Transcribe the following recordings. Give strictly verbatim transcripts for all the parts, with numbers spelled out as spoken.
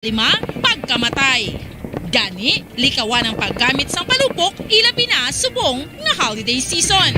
Lima, pagkamatay. Gani, likawan ang paggamit sang palupok, ilabi na subong nga holiday season.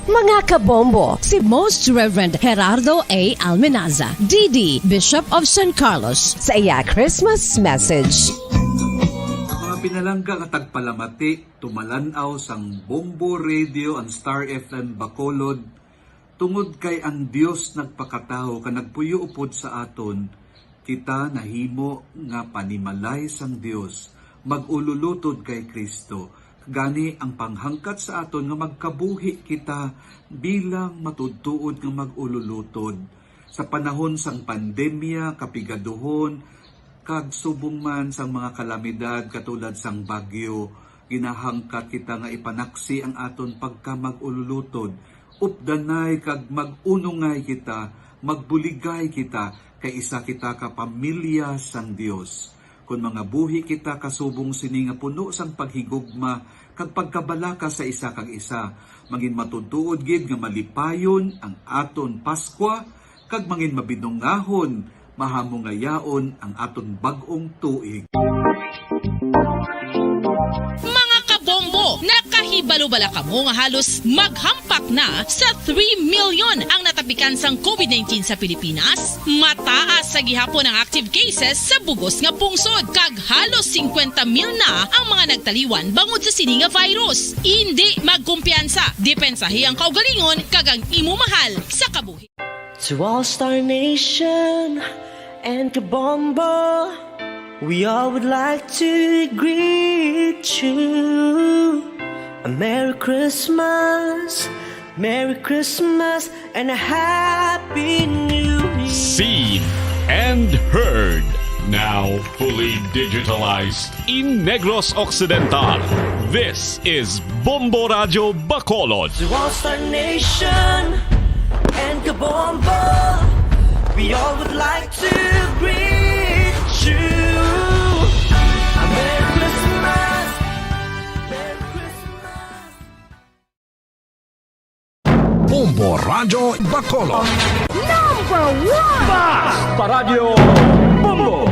Mga kabombo, si Most Reverend Gerardo A. Almenaza, D D, Bishop of San Carlos, sa iya Christmas message. Mga pinalangga nga tagpalamati, tumalan-aw sang Bombo Radio and Star F M Bacolod, tungod kay ang Dios nagpakatawo kag nagpuyo upod sa aton, kita nahimo nga panimalay sang Dios, mag-ululutod kay Cristo. Gani, ang panghangkat sa aton nga magkabuhi kita bilang matuod-tuod nga mag-ululutod. Sa panahon sang pandemya, kapigaduhon, kag subong man sang mga kalamidad katulad sang bagyo, ginahangkat kita nga ipanaksi ang aton pagkamag-ululutod. Updanay kag mag-unongay kita, magbuligay kita, kay isa kita ka pamilya sang Dios. Kon mangabuhi kita kasubong sini nga puno sang paghigugma kag pagkabalaka sa isa kag isa, mangin matuod-tuod gid nga malipayon ang aton Paskwa, kag mangin mabinungahon, mahamungayaon ang aton bag-ong tuig. Mga kabombo, nakahibalo bala kamo nga halos maghampak na sa three million ang natapikan sang covid nineteen sa Pilipinas? Mataas sa gihapon ang active cases sa bugos nga pungsod, kag halos singkwenta mil na ang mga nagtaliwan bangod sa sini nga virus. Indi magkumpiyansa, depensahi ang kaugalingon kag ang imo mahal sa kabuhi. To All Star Nation and Kabombo, we all would like to greet you a Merry Christmas, Merry Christmas, and a Happy New Year. Seen and heard, now fully digitalized in Negros Occidental. This is Bombo Radyo Bacolod. To All Star Nation and Kabombo, we all would like to greet you a Merry Christmas, Merry Christmas. Bombo Radyo Bacolod. Number one! Bas! Paradyo Bombo!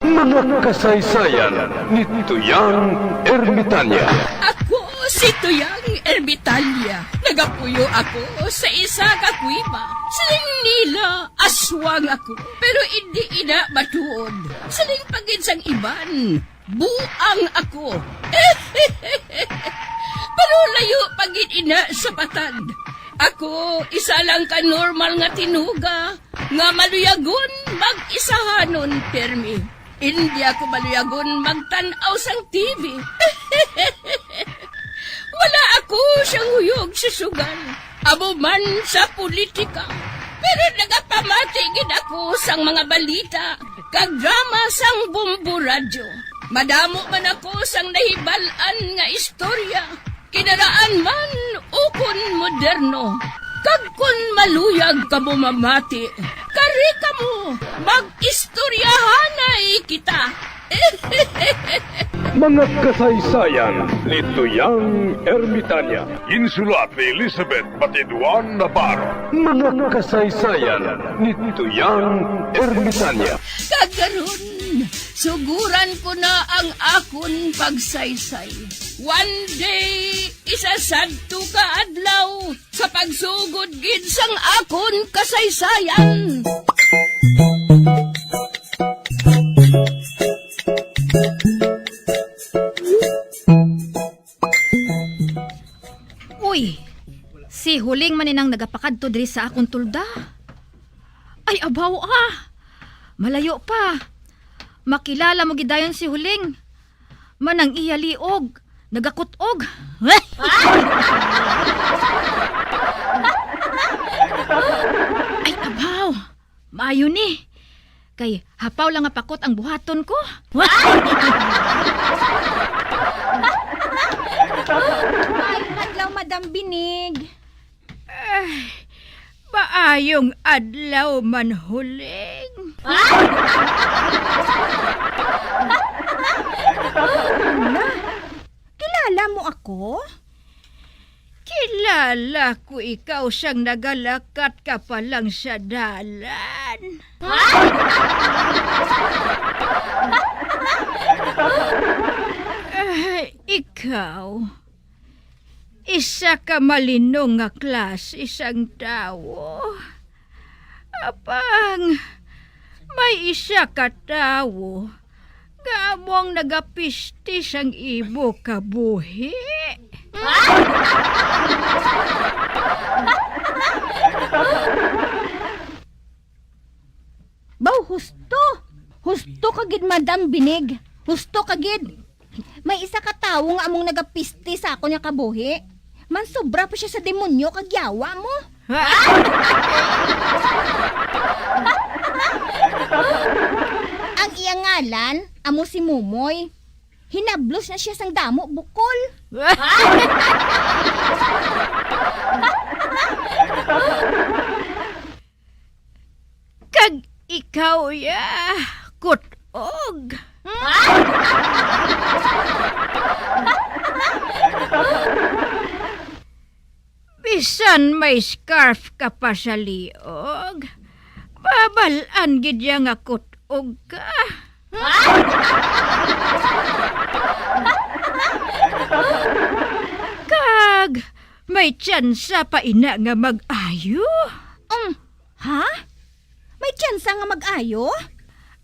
Mga kasaysayan ni Tuyang Ermitanya. Ako si Tuyang Ermitanya. Nagapuyo ako sa isa ka kuweba. Siling nila, aswang ako, pero indi ina matuod. Siling pa gid sang iban, buang ako. Pero layo pa gid ina sa batad. Ako, isa lang ka normal nga tinuga nga maluyagon mag-isahanon pirmi. Indi ako maluyagon magtan-aw sang T V. Wala ako siyang huyog sa sugal, amo man sa politika. Pero nagapamati gid ako sang mga balita kag drama sang Bombo Radyo. Madamo man ako sang nahibal-an nga istorya, kinaraan man ukon moderno. Kag kon maluyag kamo mamati, kari kamo, mag-istoryahanay kita. Mga kasaysayan ni Tuyang Ermitanya. Insulat ni Elizabeth Batiduan Navarro. Mga kasaysayan ni Tuyang Ermitanya. Kag karon, suguran ko na ang akon pagsaysay. One day, isa sadto ka adlaw, sa pagsugod gid sang akon kasaysayan. Uy, si Huling man inang nagapakadto diri sa akon tulda. Ay, abaw, ah! Malayo pa. Makilala mo gid dayon si Huling. Man ang iya liog, nagakut-og. Ay, abaw! Maayo ni. Kay hapaw lang nga pakot ang buhaton ko. Ay, adlaw, Madam Binig. Ay, maayong adlaw, Manhuling. Na, kilala mo ako? Kilala ko ikaw sang nagalakat ka pa lang sa dalan. Ay, ikaw, isa ka malinong nga klase sang tawo. Apang may isa ka tawo nga among nagapisti sang imo kabuhi. Baw, husto! Husto ka gid, Madam Binig. Husto ka gid. May isa ka tawo nga among nagapisti sa akon nga kabuhi. Mansobra pa sia sa demonyo kag yawa mo. Ang iya ngalan amo si Momoy. Hinablos na sia sang damo bukol. Kag ikaw, ya, Kut-og. Bisan may scarf ka pa sa liog, mabal-an gid ya nga kut-og ka. Kag may tsansa pa ina nga mag-ayo. Um, ha? May tsansa nga mag-ayo?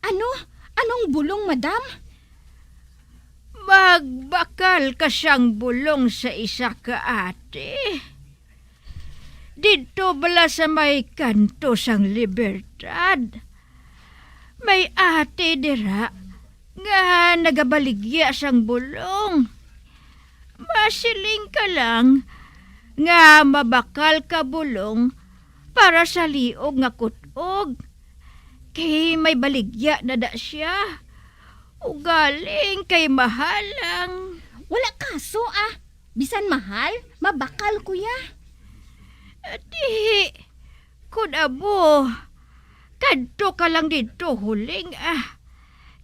Ano? Anong bulong, madam? Magbakal ka sang bulong sa isa ka ate. Didto bala sa may kanto sang Libertad, may ate dira nga nagabaligya sang bulong. Masiling ka lang nga mabakal ka bulong para sa liog nga kut-og. Kay may baligya na da sia. Ugaling kay mahal lang. Wala kaso, ah. Bisan mahal, mabakal ko ya. Di, kun amo, kadto ka lang didto, Huling, ah.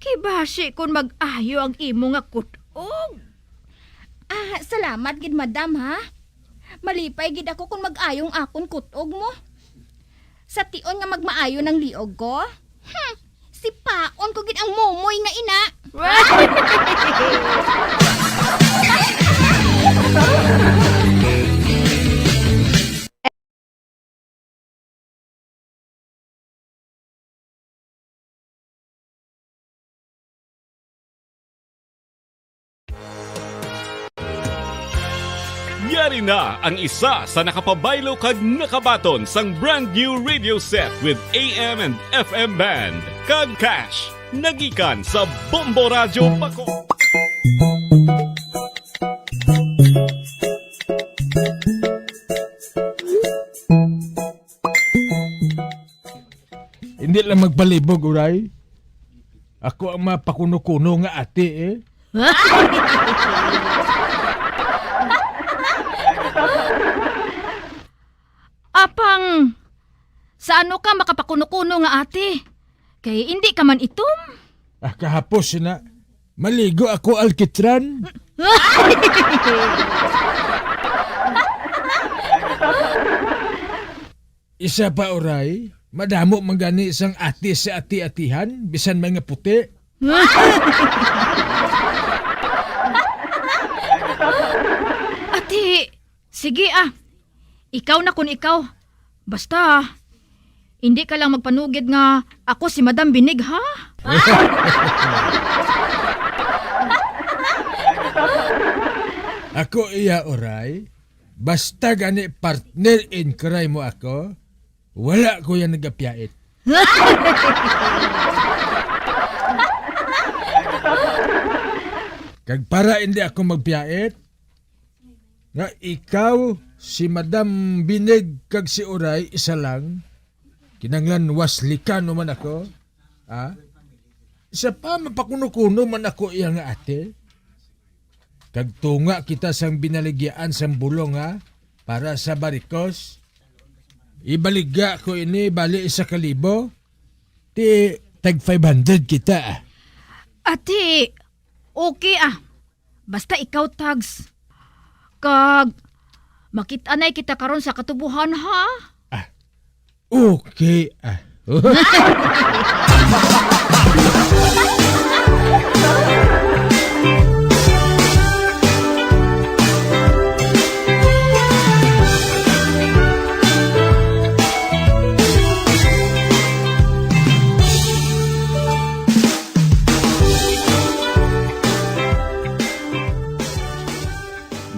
Kay basi kun mag-ayo ang imo nga kut-og. Ah, salamat gid, madam, ha. Malipay gid ako kun mag-ayo ang akon kut-og mo. Sa tion nga magmaayo nang liog ko, hmm, sipaon ko gid ang Momoy nga ina. Yari na ang isa sa nakapabaylo kag nakabaton sang brand new radio set with A M and F M band kag cash. Nagikan sa Bombo Radyo Paco. Hindi lang magpalibog, Uray. Ako ang mapakuno-kuno nga ate, eh. Apang, sa ano ka makapakuno-kuno nga ate? Kay hindi ka man itom. Ah, kahapos na. Maligo ako, alkitran. Isa pa, Uray, madamo man gani sang ati sa ati-atihan, bisan may nga puti. Ati, sige, ah. Ikaw na kun ikaw. Basta, hindi ka lang magpanugid nga ako si Madam Binig, ha? Ako iya, Uray. Basta gani partner in crime mo ako, wala ko yan nagapiyait. Kag para hindi ako magpiyait, nga ikaw, si Madam Binig, kag si Uray, isa lang, kinanglan waslikano man ako, ah? Isa pa, mapakuno-kuno man ako iya nga ate. Kag tunga kita sang binaligyaan sang bulong, ha? para sa barikos. Ibaligya ko ini bali isa ka libo. Ti, tag five hundred kita, ah. Ati, okay, ah. Basta ikaw, Tags. Kag, makit-anay kita karon sa katubuhan, ha? Ah, okay, ah.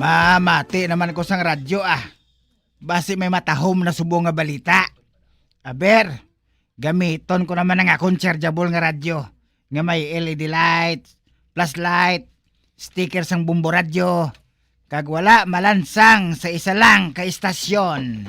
Mamati naman ko sang radyo, ah. Basi may matahom na subong nga balita. Aber, gamiton ko naman ang akon chargeable nga radyo nga may L E D light, flashlight, sticker sang Bombo Radyo, kag wala malansang sa isa lang ka istasyon.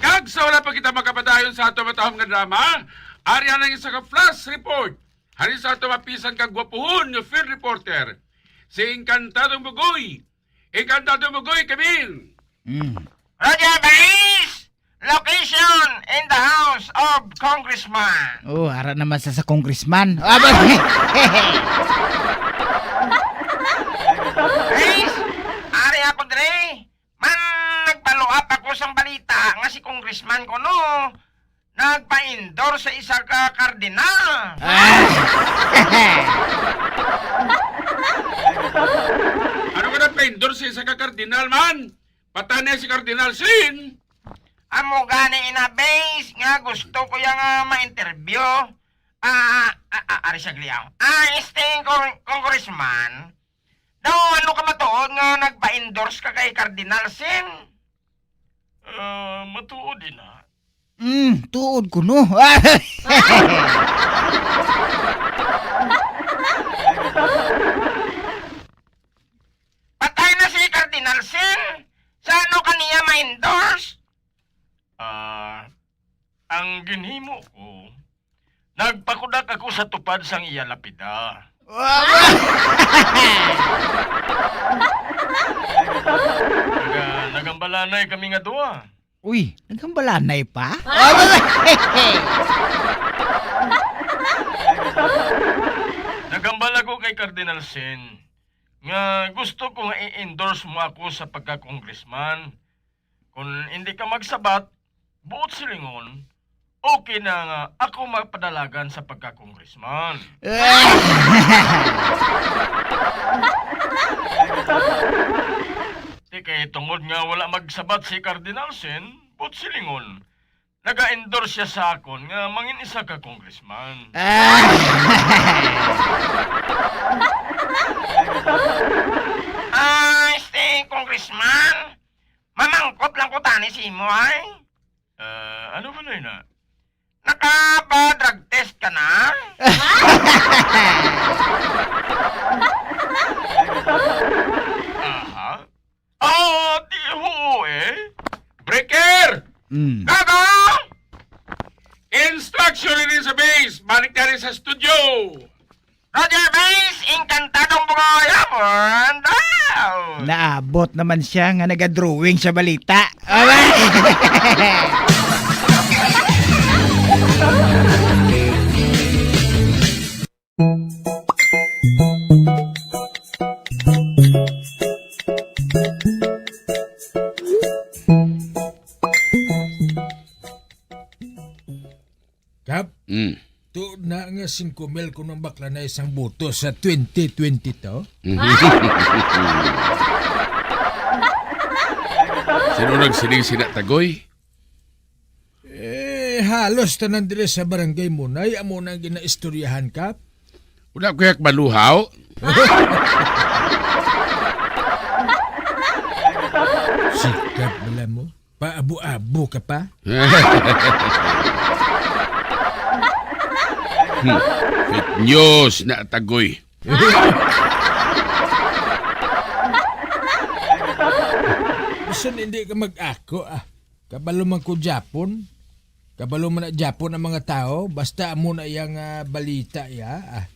Kag sa wala pa kita makapadayon sa ato matahom nga drama, ari ang isa ka flash report. Hari sa ato mapisan kag gwapuhon nga field reporter, si Encantadong Bugoy. Encantadong Bugoy, come in! Mm. Roger Base! Location in the house of Congressman. Oh, ara naman sa, sa congressman. Ah, ba- Base, ari ako dre. Man, nagpaluap ako sang balita nga si Congressman kuno nagpa-endorse sa isa ka kardinal. Ah. Ano ka nagpa-endorse sa isa ka kardinal, man? Patay na si Cardinal Sin. Amo gani ina, Base, nga gusto ko yang, ah, ma-interview. Ah, ah, ah, ari sa gliaw. Ah, este, con-, congressman, daw ano ka matuod nga nagpa-endorse ka kay Cardinal Sin? Ah, matuod ina. Mm, tuod ko, no? Patay na si Cardinal Sin. Sa ano ka niya ma-endorse? Ah, ang ginhimo ko, nagpakudak ako sa tupad sang iya lapida. Naga-, nagambalanay kami nga duha. Uy, nagambalanay pa? Nagambal ako kay Cardinal Sin nga gusto ko nga i-endorse mo ako sa pagka-congressman. Kung hindi ka magsabat, buot silingon, okay na nga ako mapadalagan sa pagka-congressman. Di kay tungod nga wala magsabat si Cardinal Sin, buot silingon, naga-endorse siya sa akon nga mangin isa ka congressman. Ah, este, congressman, mamangkot lang ko tani sa imo, ay. Ah, ano ba na yun, ah? Nakapa-drug test ka na? Aha. Ah, di ho, eh. Breaker! Mm. Gaga! Instruction ini sa base. Balik na rin sa studio. Roger Base, Encantadong Bugoy, up and down! Naabot naman siya nga nagadrawing sa balita. Kap, Mm. Tuod na nga singko mil kuno ang bakla na isang boto sa twenty twenty-two. Sino nagsiling sina, Tagoy? Eh, halos tanan diri sa barangay Munay, amo na ang ginaistoryahan, Kap. Wala ko yak maluhaw. Sikat bala mo. Paabo-abo ka pa? Hmm. Fake news na, Tagoy. Bisan hindi ka mag-ako, ah. Kabalo man ko Japon. Kabalo man na Japon ang mga tao. Basta amo na iyang, ah, balita, ya, ah.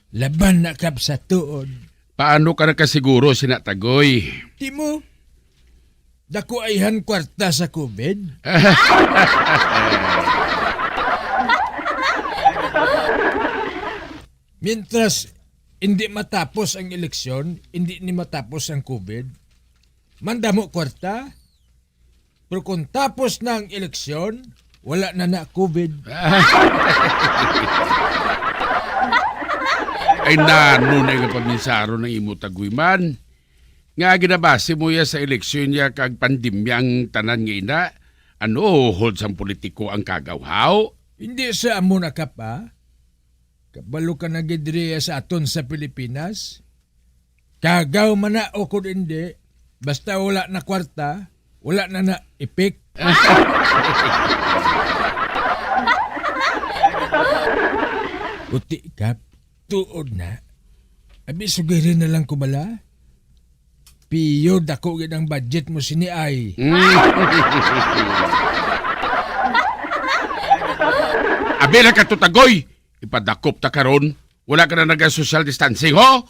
Laban na kap sa tuod. Paano ka nakasiguro sina, Tagoy? Di mo, dako ayhan kwarta sa covid. Mientras hindi matapos ang eleksyon, hindi ni matapos ang covid, mandamo kwarta. Pero kung tapos na ang eleksyon, wala na na covid. Ay, nano na nga paminsaro ng imo, Tagoy, man? Nga ginabase mo ya sa eleksyon ya kag pandemya ang tanan nga ina? Ano, hold sang politiko ang kagaw, haw? Hindi sa amo na ka pa. Kabalo ka na gid diri sa aton sa Pilipinas. Kagaw man na o kon indi, basta wala na kwarta, wala na na ipik. Puti ka, tuod na. Abi, sugirin na lang ko bala. Piyo, dako gid ang budget mo sini ay. Mm. Abi lang ka, Tagoy. Ipadakop ta karon. Wala ka na naga-social distancing, ho?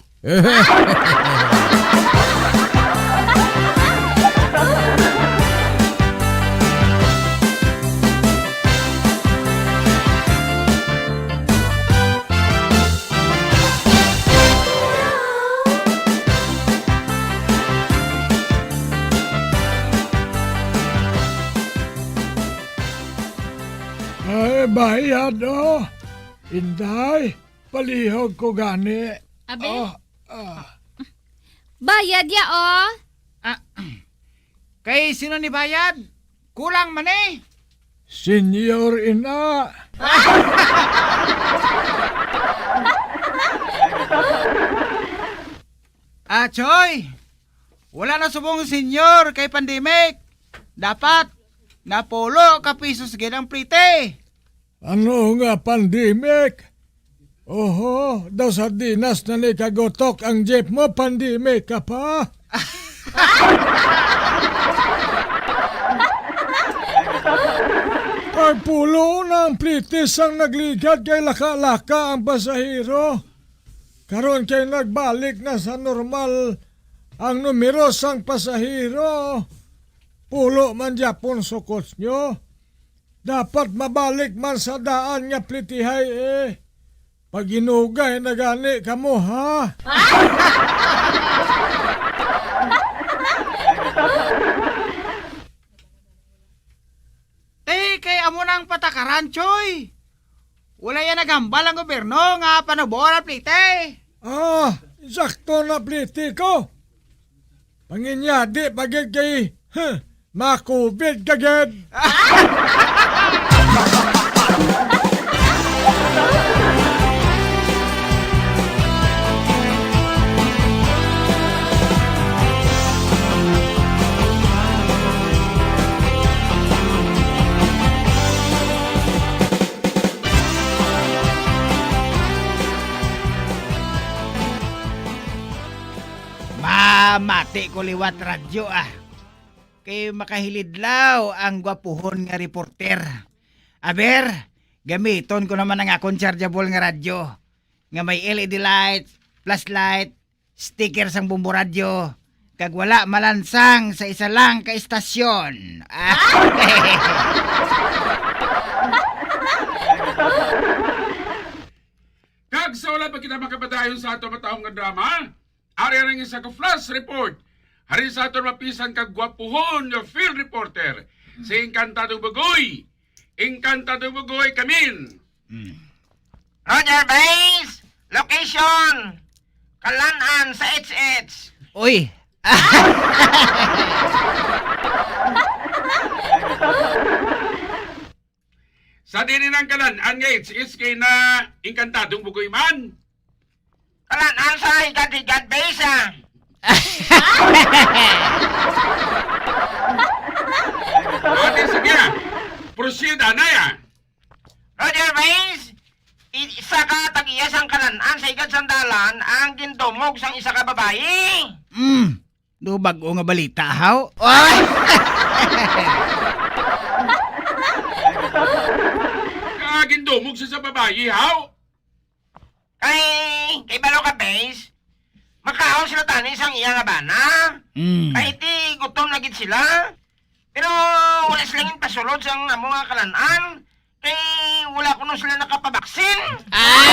Ay, bayad, oh. Inday, palihog ko gani. Abi? Oh, ah. Bayad ya, oh. Ah, kay sino ni bayad? Kulang man, eh. Senyor ina. Ah, Choy, wala na subong senyor kay pandemic. Dapat napulo ka pisos gid ang plite. Ano nga pandemic? Oho, daw sardinas na ni kagutok ang jeep mo, pandemic ka pa? Pagpulo na ang plitis ang nagligad kay laka-laka ang pasahero. Karon kay nagbalik na sa normal ang numero sang pasahero. Pulo man gyapon sukot nyo. Dapat mabalik man sa daan nga plitihay, eh. Paginugay na gani kamo, ha? Eh, kay amo nang patakaran, Choy. Wala yan naghambal ang gobyerno nga panuboan ang plite. Ah, sakto na plite ko. Panginyadi pa gid kay, huh, ma-covid ka gid. Mamati ko liwat radyo, ah. Kay makahilidlaw ang gwapuhon nga reporter. Aber, gamiton ko naman ang akon chargeable nga radyo, nga may L E D light, flashlight, sticker sang Bombo Radyo, kag wala malansang sa isa lang ka istasyon. Kag sa wala pa kita makapadayon sa ato matahom nga drama, ari ang isa ka flash report. Hari sa aton mapisan kag gwapuhon nga field reporter, si Encantado Bugoy. Encantado Bugoy, come in. Mm. Roger Base, location, Kalan-an sa H H. Uy! Sa diri nang Kalan-an nga H H kay na Encantado Bugoy man. Kalan-an sa higad-higad, Base, ah. Ate, sige, ah. Proceed, anay, ah. Roger, Base, i-, isa ka tag-iya sang Kalan-an sa higad sang dalan ang gindumog sang isa ka babayi. Mm. Do bag-o nga balita, haw? Ay! Kagindumog siya sa babayi, haw? Kay, kay balo ka, Bes, makaon sila tani sang iya nga bana. Mm. Kay ti gutom na gid sila. Pero wala sila ginpasulod sang amo nga kalan-an. Kay wala kuno sila nakapabaksin. Ah!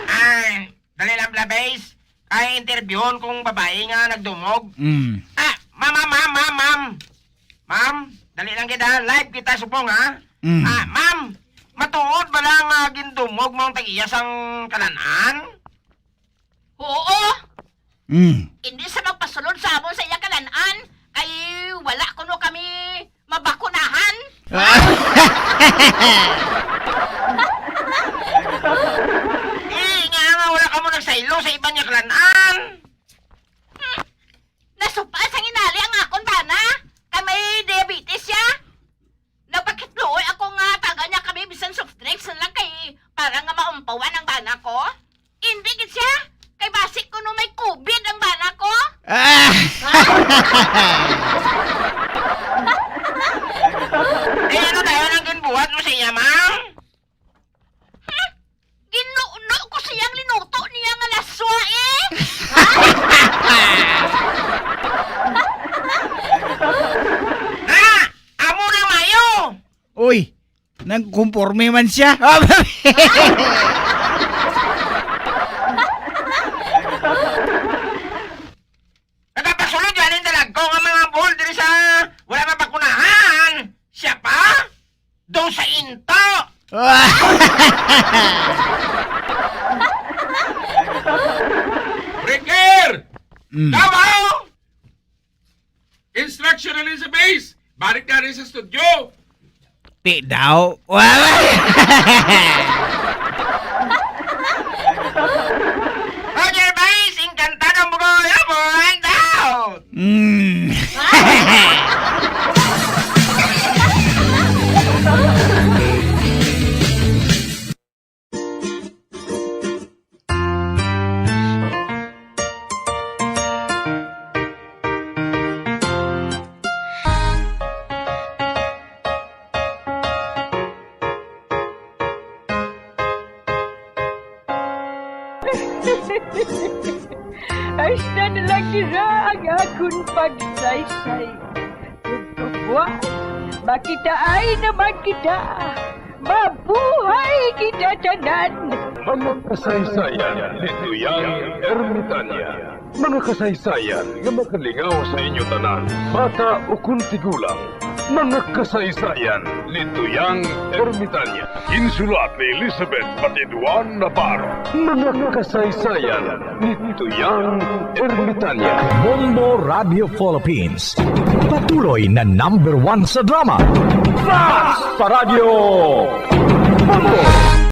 Ay, dali lang, Blabes. Ay, interviewon kong babae nga nagdumog. Mm. Ah, ma'am, ma'am, ma'am, ma'am, ma'am. Ma'am, dali lang gid, ha. Live kita, subong, ha. Mm. Ah, ma'am, matuod ba lang nga gindumog mo ang tag-iya sang kalan-an? Oo. Mm. Hindi sa magpasulod sa amon sa iya kalan-an, kay wala kuno kami mabakunahan. Eh, nga nga wala kamo nagsaylo sa iban niya kalan-an. Hmm. Nasupa sa nginali ang akon bana, kay may diabetes siya. Nagpakitluoy ako nga taga niya kami bisan soft drinks na lang kay para nga maumpawan ang bana ko. Hindi gid siya, kay basi kuno may covid ang bana ko. Ah! Eh, ano dayon ang ginbuhat mo sa iya, ma'am? Hmm? Ginuno ko siyang linuto niya nga laswa, eh. Ha? Amo na mayo. Uy, nagkumporme man siya. Nagapasulod gani ang dalagko nga mga buhol diri sa wala mabakunahan. Siya pa? Daw sa into! Breaker! Mm. Davao! Instruction, Elizabeth! Balik na rin sa studio! Ti daw. Roger Vice, encantado mo ko, yabo, and out! Mm. Hasta na lang dira ang akon pagsaysay. Ug buwas, makitaay naman kita. Mabuhay kita tanan! Mga kasaysayan ni Tuyang Ermitania. Mga kasaysayan nga makalingaw sa inyo tanan, bata ukon tigulang. Mga kasaysayan ni Tuyang Ermitania. Insulat ni Elizabeth Batiduan Navarro. Mga kasaysayan ni Tuyang Ermitania. Bombo Radio Philippines. Patuloy na number one sa drama. Fast pa Radyo Bombo!